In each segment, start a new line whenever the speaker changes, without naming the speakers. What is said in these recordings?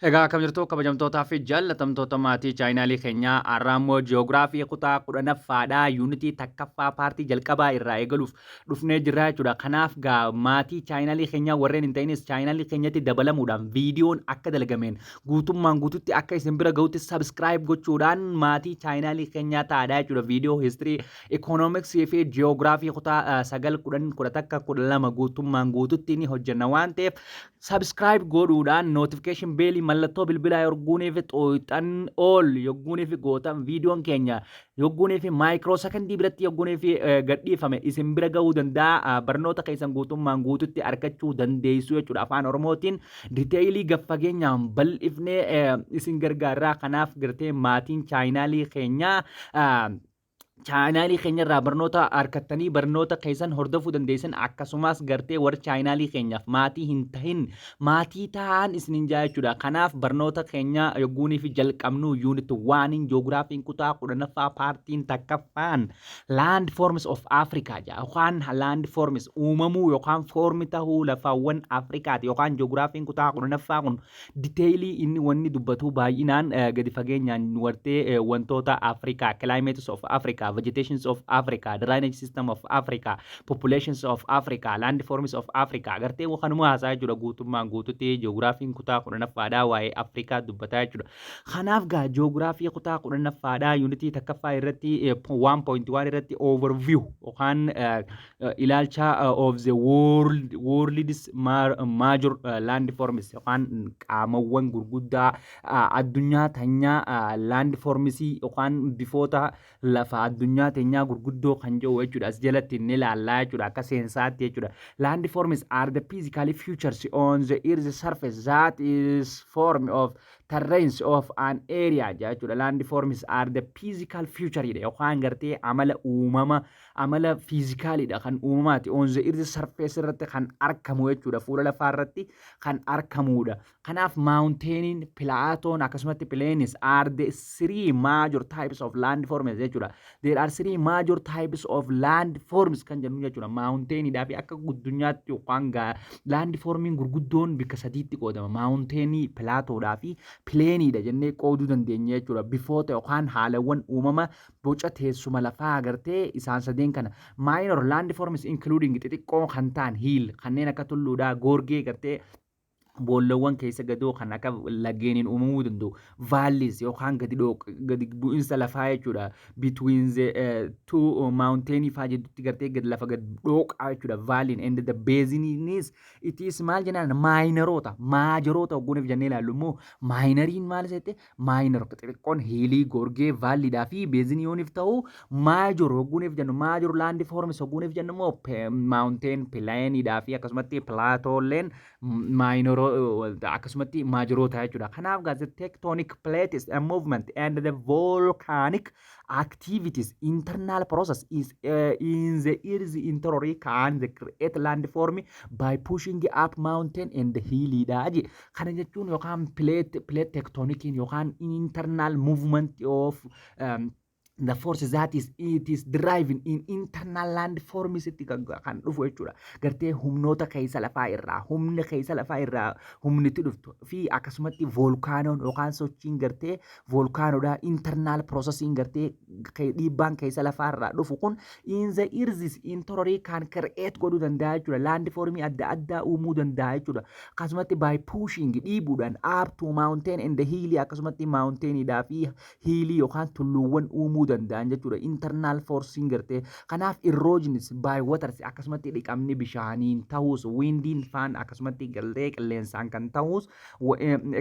Egaa akkam jirtu, kabajamtootaa fi jaallatamtoota maatii chaanaalii keenyaa? Har'a immoo ji'oogiraafii kutaa 10ffaadhaa yuunitii 1ffaa paartii jalqabaa irraa eegaluuf dhufnee jirra jechuudha. Kanaaf gaa maatii chaanaalii keenyaa warreen hin ta'inis chaanaalii keenyatti dabalamuudhaan viidiyoon akka dalagameen guutummaan guututti akka isin bira gahutti subscribe gochuudhaan maatii chaanaalii keenyaa ta'aadha jechuudha. Viidiyoo history, ikoonomiksii fi ji'oogiraafii kutaa 9, 10, 11, 12 guutummaan guututti ni hojjenna waan ta'eef, subscribe godhuudhaan notification bell, mallattoo bilbilaa yogguunii fi xuuxan, all yogguunii fi gootan, viidiyoon keenya yogguunii fi micro secondii biratti yogguunii fi gadhiifame isin bira gahuu danda'a. Barnoota keessan guutummaan guututti argachuu dandeessu jechuudha. Afaan Oromootiin detailii gaffageenyaan bal'ifnee isin gargaarraa. Kanaaf gartee maatiin chaanaalii keenyaa chaanaalii keenya irraa barnoota argattanii barnoota keessan hordofuu dandeessan. Akkasumas gartee warri chaanaalii keenyaaf maatii hin tahin maatii ta'an isinin jaa jechuudha. Kanaaf barnoota keenya yogguunii fi jalqabnu, unit oneiin ji'oogiraafiin kutaa 10ffaa paartiin 1ffaan land forms of Africa jaa, yookaan land forms uumamuu yookaan form tahuu lafaawwan Afrikaati. Yookaan ji'oogiraafiin kutaa 10ffaa kun detailii inni wanni dubbatu baay'inaan gadi fageenyaan wartee wantoota Afrikaa, climates of Africa, vegetations of Africa, drainage system of Africa, populations of Africa, land forms of Africa, gartee kanuma haasaa jechuudha. Guutummaan guututti ji'oogiraafiin kutaa 10ffaadhaa waa'ee Afrikaa dubbataa jechuudha. Kanaaf gaa ji'oogiraafii kutaa 10ffaadhaa yuunitii 1ffaa irratti 1.1 irratti overview yookaan ilaalcha of the world's major land forms yookaan qaamawwan gurguddaa addunyaa tanyaa, land formsii yookaan bifoota lafa addunyaa teenyaa gurguddoo kan jedhu jechuudha. As jalatti ni ilaallaa jechuudha, akka seensaatti jechuudha. Land forms are the physical features on the earth surface that is form of terrains of an area jechuudha. Land forms are the physical feature yookaan gartee amala uumama, amala physicalidha kan uumamaati, on the earth surface irratti kan argamu jechuudha. Fuula lafaa irratti kan argamudha. Kanaaf mountainiin, plateaun, akkasumatti plains are the three major types of land forms jechuudha. There are three major types of land forms kan jennu jechuudha. Mountainidhaa fi akka guddunyaatti yookaan land formiin gurguddoon bikka sadiitti qoodama. Mountainii, plateaudhaa fi plainiidha jennee qooduu dandeenya jechuudha. Bifoota yookaan haalawwan uumama boca teessuma lafaa agartee isaan sadeen kana. Minor land forms including xixiqqoo kan ta'an hill, kanneen akka tulluudhaa, gorge, gartee boollawwan keessa gadoo kan akka lageeniin uumamuu danda'u, valleys yookaan gadi bu'insa lafaa jechuudha, between the two mountain faa jidduutti gartee gadi lafa gad dhooqaa jechuudha, valleyn and the basinis. It is maal jennaan minoroota. Majoroota hogguuniif jennee ilaallu immoo, minoriin maal jette? Minor xixiqqoon hillii, gorge, valleydhaa fi basinii yooniif ta'u, major hogguuniif jennu, major land forms hogguuniif jennu immoo mountain, plainiidhaa fi akkasumatti plateaulleen minoroo, akkasumatti majoroota jechuudha. Kanaaf gaa the tectonic plates and movement and the volcanic activities internal process is in the earth interior can the create landform by pushing up mountain and hill dha je. Kana jechuun yookaan plate tectoniciin yookaan internal movement of the force that is it is driving in internal land forms itti kan dhufu jechuudha. Gartee humnoota keessa lafaa irraa, humna keessa lafaa irraa humnitti dhuftu fi akkasumatti volcanoon yookaan sochiin gartee volcanoodha, internal processing gartee dhiibbaan keessa lafaa irraa dhufu kun in the earth interior kan create godhuu danda'a jechuudha. Land formii adda addaa uumuu danda'a jechuudha. Akkasumatti by pushing, dhiibuudhaan, up to mountain and the hill, akkasumatti mountainidhaa fi hillii yookaan tulluuwwan uumuu danda'an jechuudha. Internal forcing gartee kanaaf erosions by waters, akkasumatti dhiqamni bishaaniin ta'us, windiin faan, akkasumatti galtee qilleensaan kan ta'us,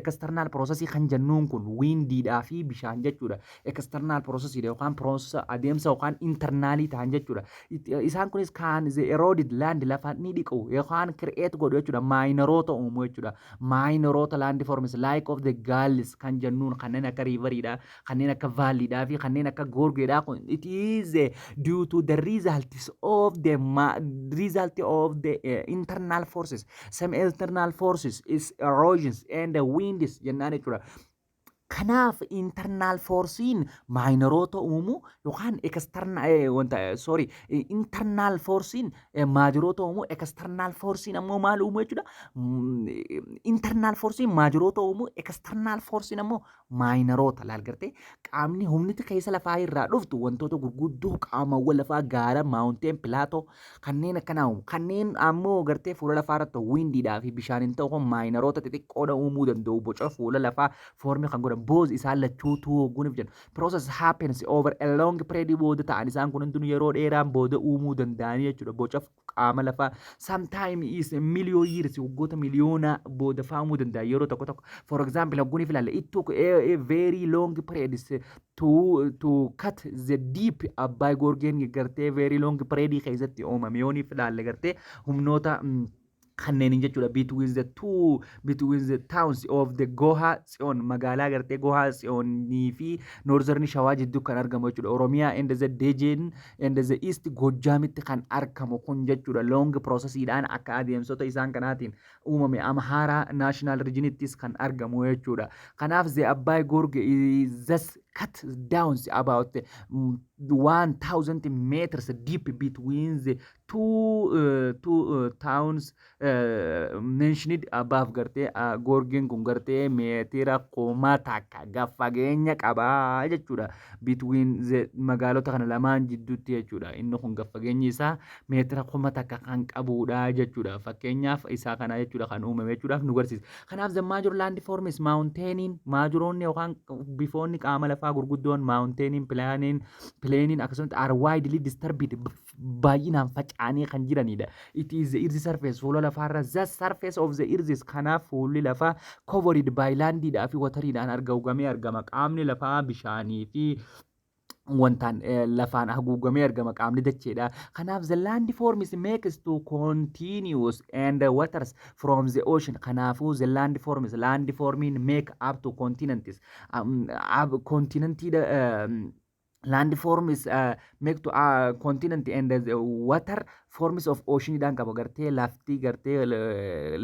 external processii kan jennuun kun windiidhaa fi bishaan jechuudha. External processii yookaan process adeemsa yookaan internalii ta'an jechuudha. Isaan kunis kan the eroded land, lafa ni dhiqu yookaan create godhu jechuudha. Minoroota uumu jechuudha. Minoroota land forms like of the gullies kan jennuun, kanneen akka riveriidha, kanneen akka valleydhaa fi kanneen akka gorgeedha kun it is due to the results of the result of the internal forces, some internal forces is erosions and the winds jennaan jechuudha. Kanaaf internal forceiin minoroota uumu yookaan external, wanta, sorry, internal forceiin majoroota uumu, external forceiin ammoo maal uumu jechuudha. Internal forceiin majoroota uumu, external forceiin ammoo minoroota. Laal gartee, qaamni humniti keessa lafaa irraa dhuftu wantoota gurguddoo, qaamawwan lafaa, gaara, mountain, plateau kanneen akkanaa uumu. Kanneen ammoo gartee fuula lafaa irratti windiidhaa fi bishaaniin ta'u kun minoroota xixiqqoodha uumuu danda'u, boca fuula lafaa formii kan godhan. Both isaan lachuutuu hogguuniif jedhu process happens over a long period booda ta'an, isaan kun hundinuu yeroo dheeraan booda uumuu danda'anii jechuudha boca qaama lafaa. Sometime is million years, waggoota miliyoona booda faamuu danda'a yeroo tokko tokko. For example, hogguuniif ilaalla, it took a very long period to cut the deep Abbaay Gorgeen gartee very long period keessatti uumame yooniif ilaalle gartee humnoota kanneen jechuudha, between the towns of the Goha Tsiyoon, magaalaa gartee Goha Tsiyoonii fi Northern Shawaa jidduu kan argamu jechuudha. Oromiyaa and the Dejen and the East Gojaamitti kan argamu kun jechuudha. Long processiidhaan akka adeemsota isaan kanaatiin uumame, Amhara National Regionittis kan argamu jechuudha. Kanaaf the Abbaay Gorge is thus cut down about 1000 meters deep between the two towns mentioned above. Gartee gorgeen kun gartee meetira 1000 gad fageenya qabaa jechuudha, between the magaalota kana lamaan jidduutti jechuudha. Inni kun gad fageenyi isaa meetira 1000 kan qabudha jechuudha. Fakkeenyaaf isaa kana jechuudha kan uumame jechuudhaaf nu garsiisa. Kanaaf the major land forms, mountainiin, majoroonni yookaan bifoonni qaama lafaa gurguddoon, mountainiin, plainiin akkasumas are widely disturbed, baay'inaan faca'anii kan jiranidha. It is the earth surface, fuula lafaarra, the surface of the earth. Kanaaf fuulli lafaa covered by landiidhaa fi wateriidhaan argamee argama. Qaamni lafaa bishaanii fi wantaan lafaan haguugamee argama qaamni dacheedha. Kanaaf the land forms makes to continuous and waters from the ocean. Kanaafuu the land forms, land forming make up to continents. Continentiidha. Land forms make to continent and the water forms of ocean dhaan qaba. Gartee lafti gartee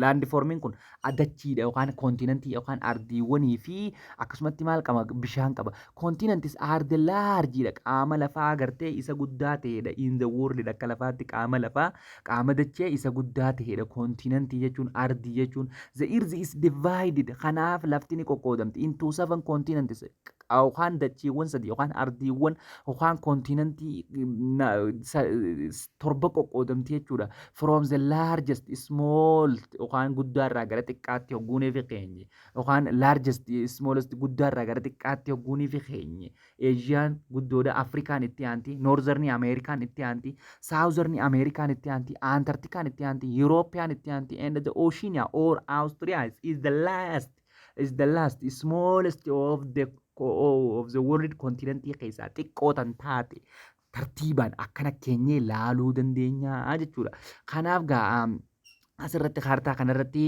land formiin kun dachiidha yookaan continentii yookaan ardiiwwanii fi akkasumatti maal qaba? Bishaan qaba. Continents are the large dha, qaama lafaa gartee isa guddaa ta'edha in the world. Akka lafaatti qaama lafaa, qaama dachee isa guddaa ta'edha continentii jechuun, ardii jechuun. The earth is divided, kanaaf lafti ni qoqqoodamti, into seven continents, yookaan dachiiwwan sadi yookaan ardiiwwan yookaan continentii torba qoqqoodamti jechuudha. From the largest small, yookaan guddaa irraa gara xiqqaatti hogguunii fi keenye, yookaan largest smallest, guddaa irraa gara xiqqaatti hogguunii fi keenye. Eeshiyaan guddoodha, Afrikaan itti aanti, Northern Ameerikaan itti aanti, Southern Ameerikaan itti aanti, Antarktikaan itti aanti, Eurooppiyaan itti aanti, and the Oceania or Australia is the last smallest of the world continent keessaa xiqqoo tan taate tartiibaan akkana keenyee laaluu dandeenya jechuudha. Kanaaf gaa asirratti kaartaa kanarratti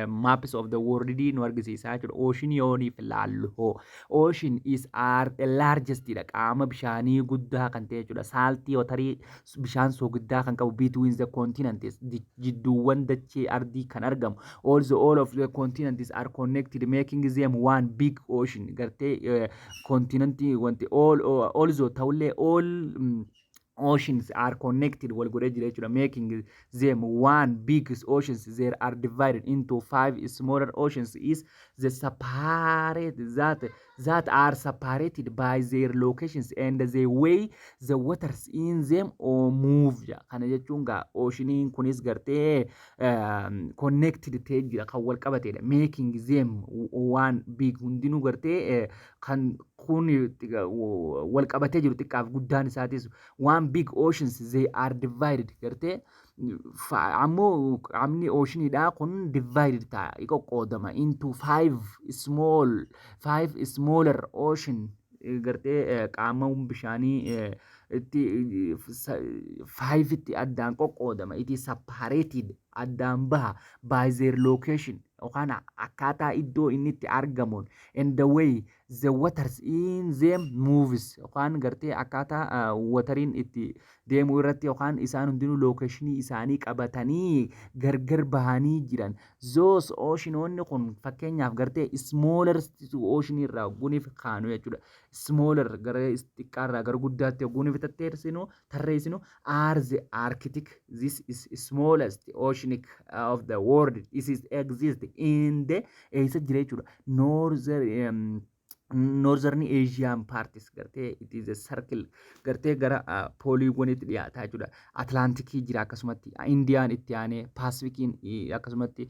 maps of the world nu argisiisaa jechuudha. Ocean yooniif laallu hoo, ocean is are the largest dha, qaama bishaanii guddaa kan ta'e jechuudha. Salty waterii, bishaan soogiddaa kan qabu, between the continents, jidduuwwan dachee ardii kan argamu. Also all of the continents are connected, making them one big ocean. Gartee continentii wanti all also ta'ullee all oceans are connected, wal godhee jira jechuudha, making them one big oceans. They are divided into five smaller oceans is the separate that are separated by their locations and the way the waters in them or move. Kana jechuun gaa oceaniin kunis gartee connected ta'ee jira, kan wal qabateedha, making them one big. Hundinuu gartee kan kun wal qabatee jiru, xiqqaaf guddaan isaatis one big oceans. They are divided, gartee ammoo qaamni oceaniidhaa kun divided ta'a, qoqqoodama into five smaller ocean. Gartee qaama bishaanii itti five itti addaan qoqqoodama. It is separated. Addaan baha by their location, yookaan akkaataa iddoo inni itti argamuun, and the way the waters in them moves, yookaan gartee akkaataa wateriin itti deemuu irratti, yookaan isaan hundinuu locationii isaanii qabatanii gargar bahanii jiran. Those oceanoonni kun fakkeenyaaf gartee smaller ocean irraa guniif kaanu jechuudha. Smaller gara xiqqaarraa gara guddaatti guniif tatteessinu tarreessinu are the Arctic. This is smallest oceanic of the world. This is exist in the, eessa jira jechuudha, northern Asian parts. Gartee it is a circle, gartee gara poleiiwwanitti dhiyaataa jechuudha. Atlantikii jira, akkasumatti Indiyaan itti aanee Paasifikiin, akkasumatti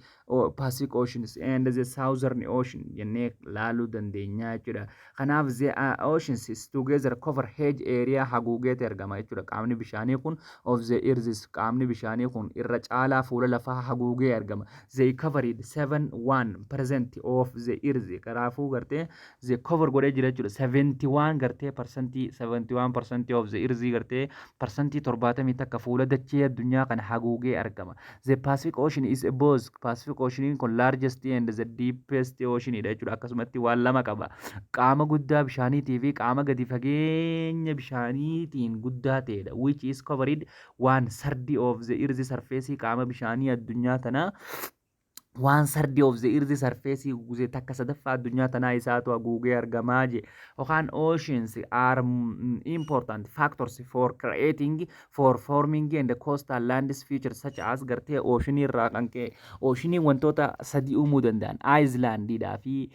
Pacific Oceans and the Southern Ocean jennee laaluu dandeenya jechuudha. Kanaaf the oceans is together cover huge area, haguugeeti argama jechuudha. Qaamni bishaanii kun of the earth, qaamni bishaanii kun irra caalaa fuula lafaa haguugee argama. They covered 71% of the earth. Kanaafuu gartee the cover godhee jira jechuudha. 71 gartee parsantii, 71% of the earth, gartee 71% fuula dachee addunyaa kana haguugee argama. The Pacific Ocean is both, Pacific Ocean kun largest and the deepest ocean dha jechuudha. Akkasumatti waan lama qaba. Qaama guddaa bishaaniitii fi qaama gadi fageenya bishaaniitiin guddaa ta'edha. Which is covered one third of the earth surface, qaama bishaanii addunyaa tanaa one third of the earth surface, guzee takka sadaffaa addunyaa tanaa isaatu haguugee argamaa je. Yookaan oceans are important factors for creating, for forming and coastal lands features such as, gartee ocean irraa kan ka'e oceanii wantoota sadii uumuu danda'an, islandiidhaa fi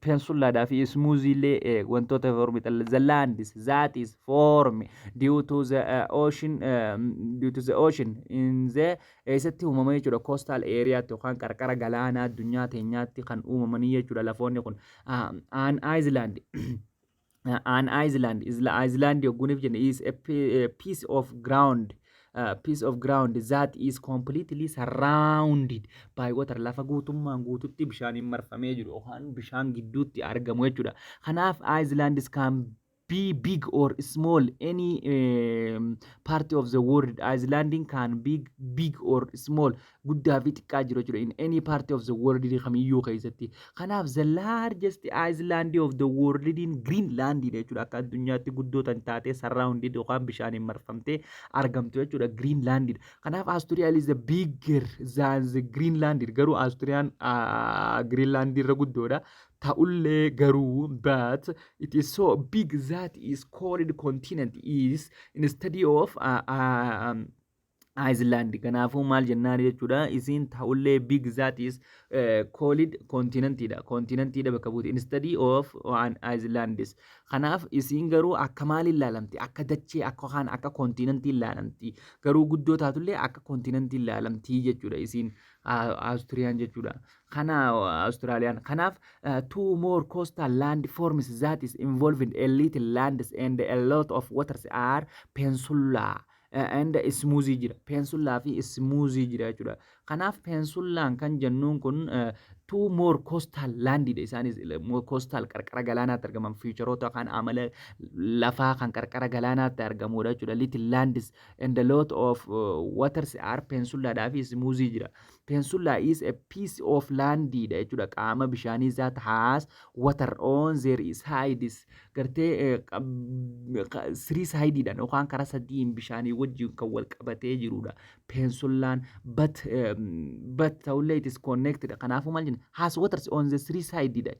peninsulaadhaa fi isthmusiillee wantoota form the lands that is form due to the ocean, due to the ocean in the, eessatti uumama jechuudha? Coastal areaatti yookaan qarqara galaanaa addunyaa teenyaatti kan uumamanii jechuudha lafoonni kun. An island is, island yogguuniif jenne, is a piece of ground, piece of ground that is completely surrounded by water, lafa guutummaan guututti bishaaniin marfamee jiru yookaan bishaan gidduutti argamu jechuudha. Kanaaf islands can be big or small any part of the world. Islanding can be big or small, guddaa fi xiqqaa jiru jechuudha, in any part of the world kamiyyuu keessatti. Kanaaf the largest island of the world in Greenland jechuudha. Akka addunyaatti guddoo tan taate surrounded yookaan bishaaniin marfamtee argamtu jechuudha Greenland. Kanaaf Australia is the bigger than the Greenland. Garuu Australiyaan Greenland irra guddoodha. Ta'ullee garuu, but it is so big that is called continent is instead of island. Kanaafuu maal jennaan jechuudha? Isiin ta'ullee big that is called continentidha, continentidha bakka buute instead of an islands. Kanaaf isiin garuu akka maaliin ilaalamti? Akka dachee, akka yookaan akka continentii ilaalamti. Garuu guddoo taatullee akka continentii ilaalamti jechuudha isiin Austriyaan jechuudha. Kana Australiyaan. Kanaaf two more coastal land forms that is involving a little lands and a lot of waters are peninsula and isthmusii jira. Peninsulaa fi isthmusii jira jechuudha. Kanaaf peninsulaan kan jennuun kun two more coastal landidha. Isaanis coastal, qarqara galaanaatti argaman, featureoota kan amala lafaa kan qarqara galaanaatti argamudha jechuudha. Little lands and a lot of waters are peninsulaadhaa fi isthmusii jira. Peninsula is a piece of landidha jechuudha. Qaama bishaanii that has water on their sides, gartee three sideidhaan yookaan karaa sadiin bishaanii wajjin kan wal qabatee jirudha. Peninsulaan but ta'ullee it is connected. Kanaafuu maal jenna? Has waters on the three sided,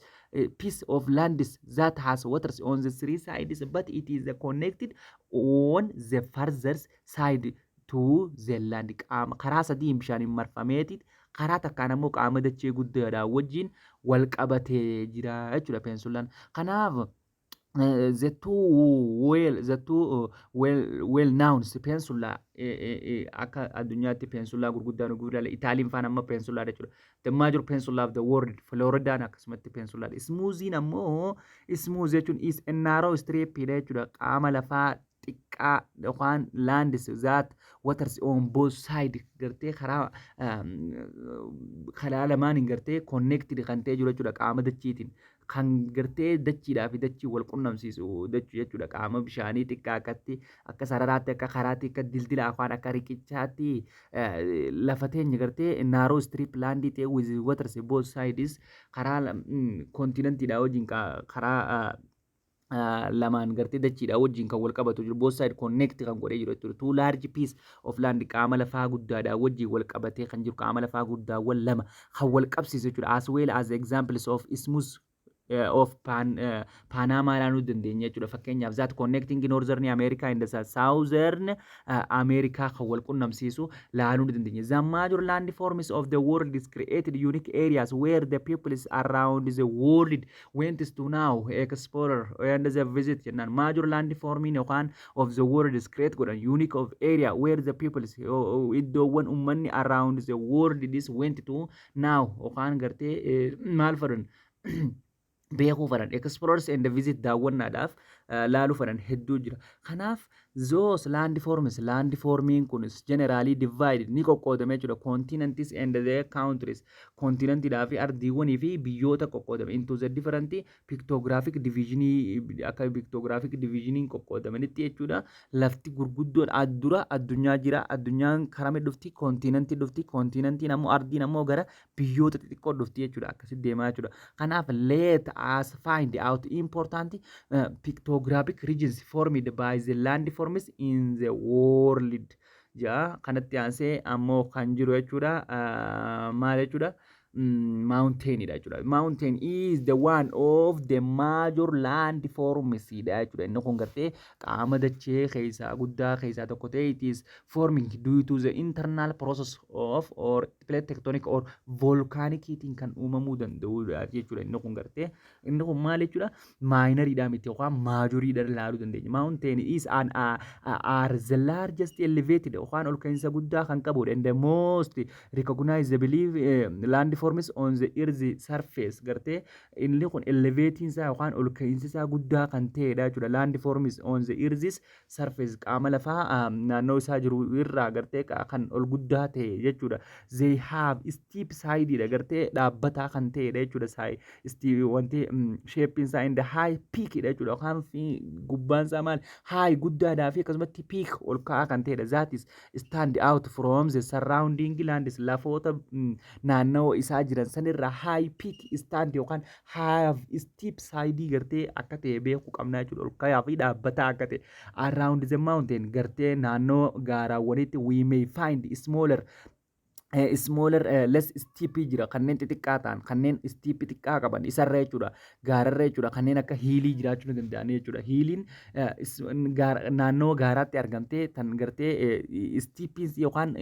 piece of land that has waters on the three sides, but it is connected on the farther side to the land. Qaama karaa sadiin bishaaniin marfameeti, karaa takkaan ammoo qaama dachee guddaadhaan wajjin wal qabatee jira jechuudha peninsulaan. Kanaaf the two well known peninsula, akka addunyaatti peninsula gurguddaa nu gurguddaa Itaaliin faan amma peninsula jechuudha. The major peninsula of the world, Floridaan akkasumatti peninsula. Isthmusiin ammoo, isthmus jechuun is a narrow strip jechuudha. Qaama lafaa Xiqqaa yookaan lands that waters on both side, gartee karaa lamaaniin gartee connected kan ta'e jiru jechuudha. Qaama dachiitiin kan gartee dachiidhaa fi dachii wal qunnamsiisu dachuu jechuudha. Qaama bishaanii xiqqaa akkatti akka sararaatti, akka karaatti, akka dildila afaan, akka riqichaatti lafa teenya gartee narrow strip landii ta'e with waters both sides, karaa continentiidhaa wajjin, karaa lamaan gartee dachiidhaa wajjin kan wal qabatu jiru, both side connect kan godhee jiru jechuudha. Two large piece of land, qaama lafaa guddaadhaa wajjin wal qabatee kan jiru, qaama lafaa guddaawwan lama kan wal qabsiisu jechuudha. As well as examples of isthmus of Panama ilaaluu dandeenya jechuudha. Fakkeenyaaf, that connecting Northern America and the Southern America kan wal qunnamsiisu ilaaluu ni dandeenya. The major landforms of the world is created unique areas where the peoples around the world went to now explore and the visit jennaan. Major landformiin yookaan of the world is create godhan unique of area where the peoples, iddoowwan uummanni around the world is went to now yookaan gartee maal fedhan beekuu fedhan, explorers and visit, daawwannaadhaaf laaluu fedhan hedduu jira. Kanaaf those landforms, landformiin kunis generally divided, ni qoqqoodame jechuudha. Continents and the countries, continentidhaa fi ardiiwwanii fi biyyoota qoqqoodame into the different pictographic divisionii, akka pictographic divisioniin qoqqoodamanitti jechuudha. Lafti gurguddoon addura addunyaa jira. Addunyaan karame dhufti, continentii dhufti, continentiin ammoo, ardiin ammoo gara biyyoota xixiqqoo dhufti jechuudha. Akkasitti deemaa jechuudha. Kanaaf let us find out important pictographic regions formed by the landforms in the world. Jaa kanatti aansee ammoo kan jiru jechuudha. Maal jechuudha? Mountainidha jechuudha. Mountain is the one of the major land forms dha jechuudha. Inni kun gartee qaama dachee keessaa guddaa keessaa tokko ta'e, it is forming due to the internal process of or plate tectonic or volcanic kan uumamuu danda'udha jechuudha. Inni kun gartee, inni kun maal jechuudha? Minoriidha miti yookaan majoriidha ilaaluu dandeenya. Mountain is an are the largest elevated yookaan ol ka'iinsa guddaa kan qabudha. And the most recognizable land forms on the earth surface, gartee inni kun elevating isaa yookaan ol ka'iinsi isaa guddaa kan ta'edha jechuudha. Land forms on the earth's surface, qaama lafaa naannoo isaa jiru irraa gartee kan ol guddaa ta'e jechuudha. They have steep side dha, gartee dhaabbataa kan ta'edha jechuudha. Steep wanti shape isaa in the high peak dha jechuudha. Yookaan gubbaan isaa maal high guddaadhaa fi akkasumatti peak ol ka'aa kan ta'edha. That is stand out from the surrounding lands, lafoota naannoo isaa jiran sanirraa high peak stand yookaan have steep side gartee akka ta'e beekuu qabna jechuudha. Ol ka'aa fi dhaabbataa akka ta'e. Around the mountain, gartee naannoo gaaraawwaniitti, we may find smaller less steep jira, kanneen xixiqqaa ta'an, kanneen steep xixiqqaa qaban isarra jechuudha, gaararra jechuudha, kanneen akka hillii jiraachuu ni danda'an jechuudha. Hilliin naannoo gaaraatti argamtee tan gartee steepiin yookaan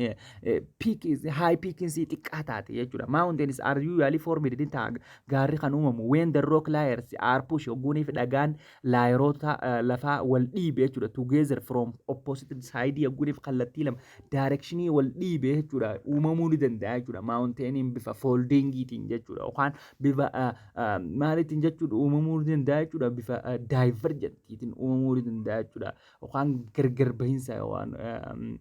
peak high peakiin xiqqaa taate jechuudha. Mountains are usually formed, ni ta'a gaarri kan uumamu, when the rock layers are push, ogguunii fi dhagaan layeroota lafaa wal dhiibe jechuudha, together from opposite side, ogguunii fi kallattii lama directionii wal dhiibe jechuudha, uumamuu ni danda'a jechuudha. Mountainiin bifa foldingiitiin jechuudha yookaan bifa maaliitiin jechuudha uumamuu ni danda'a jechuudha. Bifa divergentiitiin uumamuu ni danda'a jechuudha, yookaan gargar bahinsa yookaan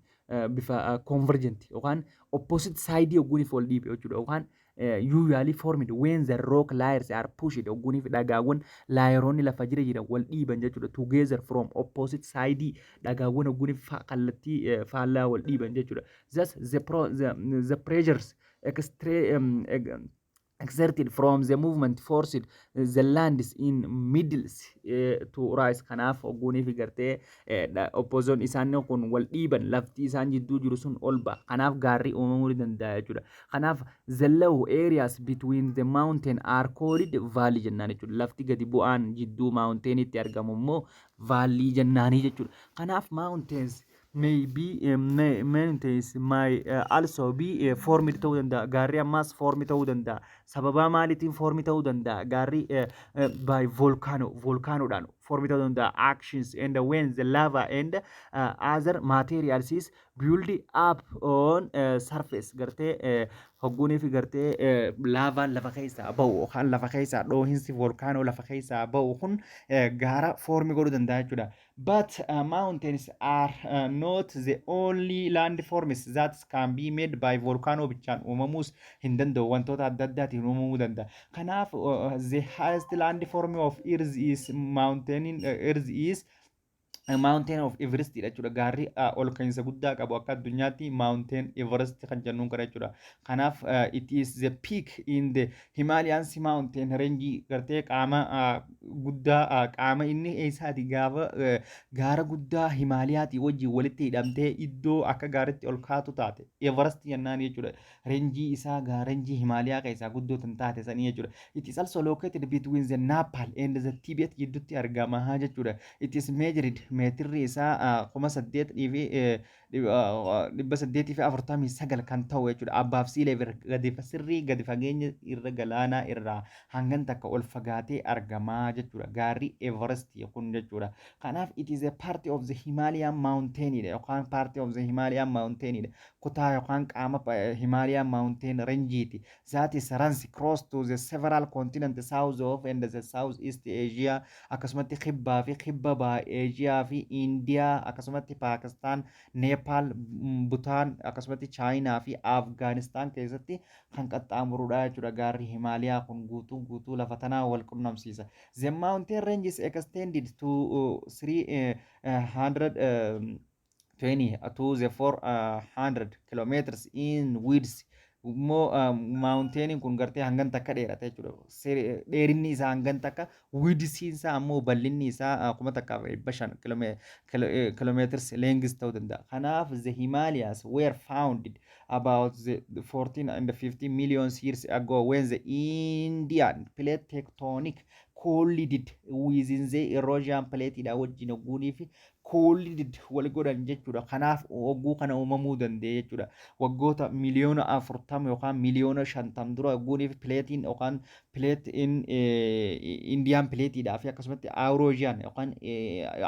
bifa convergent yookaan opposite side ogguuniif wal dhiibe jechuudha, yookaan usually formed when the rock layers are pushed, ogguuniif dhagaawwan layeroonni lafa jira jiran wal dhiiban jechuudha, together from opposite side, dhagaawwan ogguuniif kallattii faallaa wal dhiiban jechuudha. Thus the pressures extra exerted from the movement forced the lands in middles to rise. Kanaaf ogguunii fi gartee opposition isaan kun wal dhiiban, lafti isaan jidduu jiru sun ol ba'a. Kanaaf gaarri uumamuu ni danda'a jechuudha. Kanaaf the low areas between the mountain are called valley jennaan jechuudha. Lafti gadi bu'aan jidduu mountainitti argamu immoo valley jennaanii jechuudha. Kanaaf mountains may be mountains may also be formed ta'uu danda'a. Gaarri ammaas form ta'uu danda'a. Sababaa maaliitiin form ta'uu danda'a? Gaarri by volcano, volcanoodhaan form ta'uu danda'a. Actions and when the lava and other materials is build up on surface, gartee hogguunii fi gartee laavaan lafa keessaa ba'u yookaan lafa keessaa dhoohinsi volcano lafa keessaa ba'u kun gaara form godhuu danda'a jechuudha. But mountains are not the only landforms that can be made by volcano. Bichaan uumamuus hin danda'u, wantoota adda addaatiin uumamuu danda'a. Kanaaf the highest landform of earth is mountain, earth is Mountain of Everest dha jechuudha. Gaarri ol ka'iinsa guddaa qabu akka addunyaatti Mountain Everest kan jennuun kana jechuudha. Kanaaf it is the peak in the Himalayan mountain range, gartee qaama guddaa qaama inni eessaati gaafa gaara guddaa Himaaliyaatii wajjin walitti hidhamtee iddoo akka gaaritti ol kaatu taate Everest jennaan jechuudha. Range isaa range Himaaliyaa keessaa guddoo tan taate sanii jechuudha. It is also located between the Nepal and the Tibet gidduutti argama jechuudha. It is measured, meetirri isaa 8,849 kan ta'u jechuudha. Above sea level, gadi sirrii gadi fageenya irra galaanaa irraa hangan takka ol fagaatee argamaa jechuudha. Gaarri Everest kun jechuudha. Kanaaf it is a part of the Himalayan mountain dha yookaan part of the Himalayan mountain dha. Kutaa yookaan qaama Himalayan mountain range. That is runs cross to the several continents south of and the South East Asia, akkasumatti kibbaa fi kibba baha Eeshiyaa fi Indiyaa, akkasumatti Paakistaan, Neepaal, Butaan, akkasumatti Chaayinaa fi Afgaanistaan keessatti kan qaxxaamurudha jechuudha. Gaarri Himaaliyaa kun guutuu guutuu lafa tanaa wal qunnamsiisa. The mountain range is extended to 320 to the 400 kilometers in width. Immoo mountainiin kun gartee hangan takka dheerata jechuudha. Dheerinni isaa hangan takka, widthiin isaa ammoo bal'inni isaa 1500 kilometers length ta'uu danda'a. Kanaaf the Himalayas were founded about the 14 and 15 million years ago when the Indian plate tectonic collided within the Eurasian plate dha wajjin ogguunii fi collided wal godhan jechuudha. Kanaaf ogguu kana uumamuu danda'e jechuudha. Waggoota miliyoona 40 yookaan miliyoona 50 dura ogguunii fi plateiin yookaan plate in Indian plateiidhaa fi akkasumatti Eurasian yookaan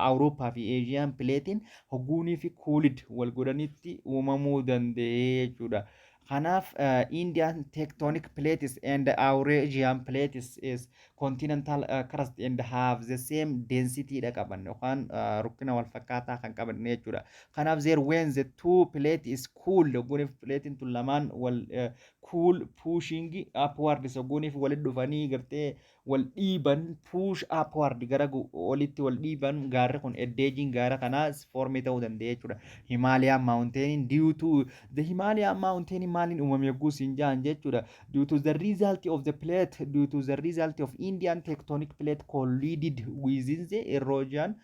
Awurooppaa fi Eeshiyaan plateiin ogguunii fi collide wal godhanitti uumamuu danda'e jechuudha. Kanaaf Indian tectonic plates and Eurasian plates is continental crust and have the same density dha qaban yookaan rukkina wal fakkaataa kan qaban jechuudha. Kanaaf there when the two plate is cooled, ogguuniif plateiin tun lamaan wal cool pushing upward, ogguuniif walitti dhufanii gartee wal dhiiban, push upward, gara olitti wal dhiiban, gaarri kun eddeejiin gaara kanaas form ta'uu danda'e jechuudha. Himalayan mountain, due to the Himalayan mountain maaliin uumame yogguu siin jaan jechuudha. Due to the result of the plate, due to the result of Indian tectonic plate collided within the Eurasian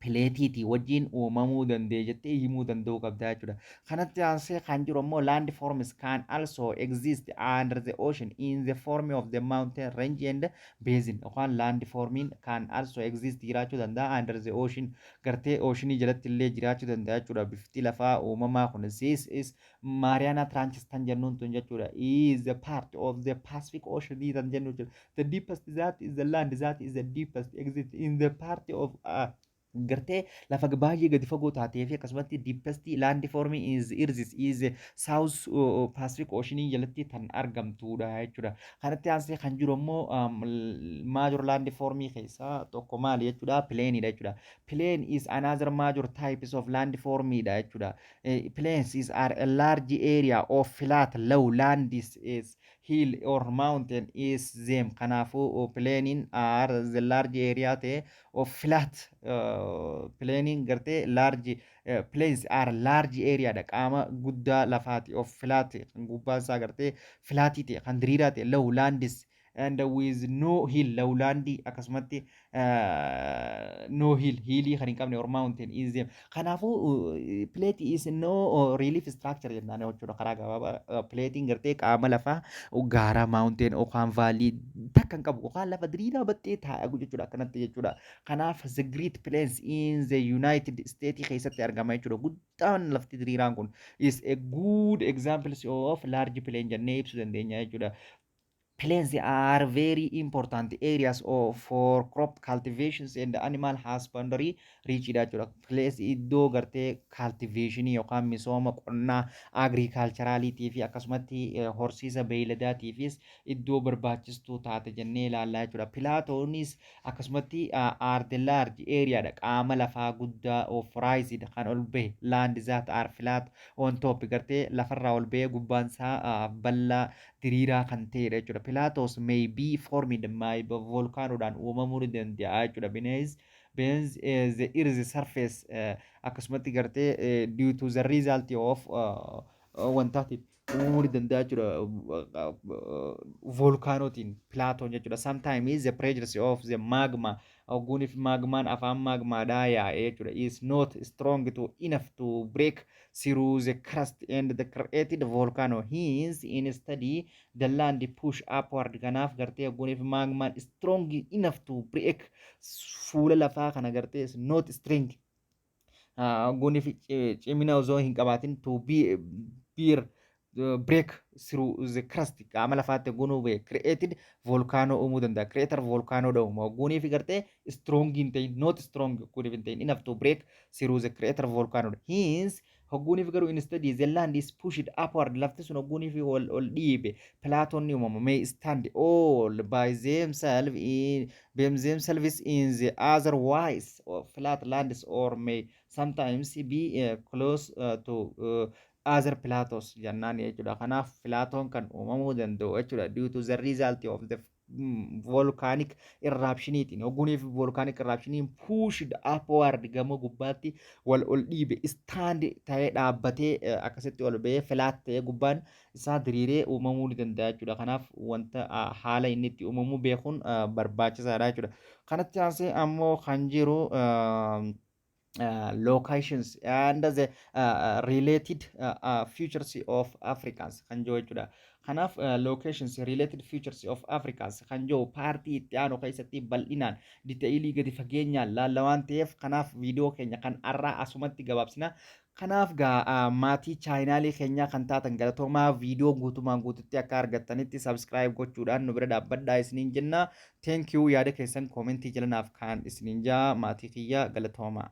plateiitii wajjin uumamuu danda'e jettee himuu danda'uu qabda jechuudha. Kanatti aansee kan jiru ammoo land forms can also exist under the ocean in the form of the mountain range and basin, yookaan land formiin can also exist jiraachuu danda'a under the ocean, gartee oceanii jalatti illee jiraachuu danda'a jechuudha. Bifti lafaa uumamaa kun this is Mariana Trench tan jennuun tun jechuudha. Is the part of the Pacific Ocean tan jennu jechuudha. The deepest, that is the land that is the deepest exist in the part of gartee lafa baay'ee gadi fagoo taatee fi akkasumatti deepest land form is earth is South Pacific Ocean jalatti tan argamtudha jechuudha. Kanatti aansee kan jiru ammoo major land form keessaa tokko maali jechuudha? Plainidha jechuudha. Plain is another major types of land form dha jechuudha. Plains is are a large area of flat low land is hill or mountain is them. Kanaafuu plainiin are the large area ta'e of flat plainiin gartee large plains are large area dha, qaama guddaa lafaati, of flat kan gubbaan isaa gartee flatii ta'e, kan diriiraa ta'e, low lands and with no hill, lowlandii akkasumatti no hill, hillii kan hin qabne, or mountain is them. Kanaafuu plate is no relief structure jennaan jechuudha karaa gabaabaa. Plateiin gartee qaama lafaa gaara, mountain yookaan valley takka hin qabu yookaan lafa diriiraa baxxee taa'u jechuudha akkanatti jechuudha. Kanaaf the Great Plains in the United States keessatti argama jechuudha. Guddaan lafti diriiraan kun is a good example of large plain jennee ibsuu dandeenya jechuudha.
Plains are very important areas of, for crop cultivations and animal husbandry richiidha jechuudha. Plains iddoo gartee cultivationii yookaan misooma qonnaa agriculturaliitii fi akkasumatti horsiisa beeyladaatiifis iddoo barbaachistuu taate jennee ilaallaa jechuudha. Plateaunis akkasumatti are the large area dha, qaama lafaa guddaa of raised kan ol bahe, land that are flat on top, gartee lafarraa ol bahee gubbaan isaa bal'aa diriiraa kan ta'edha jechuudha. Plateaus may be formed by volcanoodhaan uumamuu ni danda'a jechuudha. Beneath the earth surface, akkasumatti gartee due to the result of wantaatiin uumamuu ni danda'a jechuudha. Volcanotiin plateaun jechuudha. Sometimes the pressure of the magma, ogguunif magmaan afaan magmaadhaa yaa'ee jechuudha, is not strong to enough to break through the crust and the created volcano. Hence, instead the land push upward. Kanaaf gartee ogguunif magmaan strong enough to break fuula lafaa kana gartee is not strong, ogguunif cimina osoo hin qabaatin to be bear break through the crust, qaama lafaatti ogguun ba'e created volcano uumuu danda'a. Creator volcano dha uuma ogguunii fi gartee strong hin ta'in, not strong ogguuniif hin ta'in enough to break through the creator volcano. Hence, hogguuniif garuu instead the land is pushed upward, lafti sun hogguuniif ol dhiibe plateaun ni uumama. May stand all by themselves in the otherwise flat lands or may sometimes be close to other plateaus jennaan jechuudha. Kanaaf plateaun kan uumamuu danda'u jechuudha due to the result of the volcanic eruptioniitiin. Ogguuniif volcanic eruptioniin pushed upward, gama gubbaatti wal ol dhiibe, stand ta'ee dhaabbatee akkasitti ol ba'ee flat ta'ee gubbaan isaa diriiree uumamuu ni danda'a jechuudha. Kanaaf wanta haala inni itti uumamuu beekuun barbaachisaadha jechuudha. Kanatti aansee ammoo kan jiru locations and the related features of Africans kan jiru jechuudha. Kanaaf locations related features of Africans kan jiru partii itti aanu keessatti bal'inaan detailii gadi fageenyaan laalla waan ta'eef, kanaaf viidiyoo keenya kan har'aa asumatti gabaabsina. Kanaaf gaa maatii channelii keenyaa kan taatan galatoomaa. Viidiyoo guutumaan guututti akka argattanitti subscribe gochuudhaan nu bira dhaabbadhaa isiniin jenna. Thank you. Yaada keessan commentii jalanaaf kan isiniin jaa maatii kiyya galatoomaa.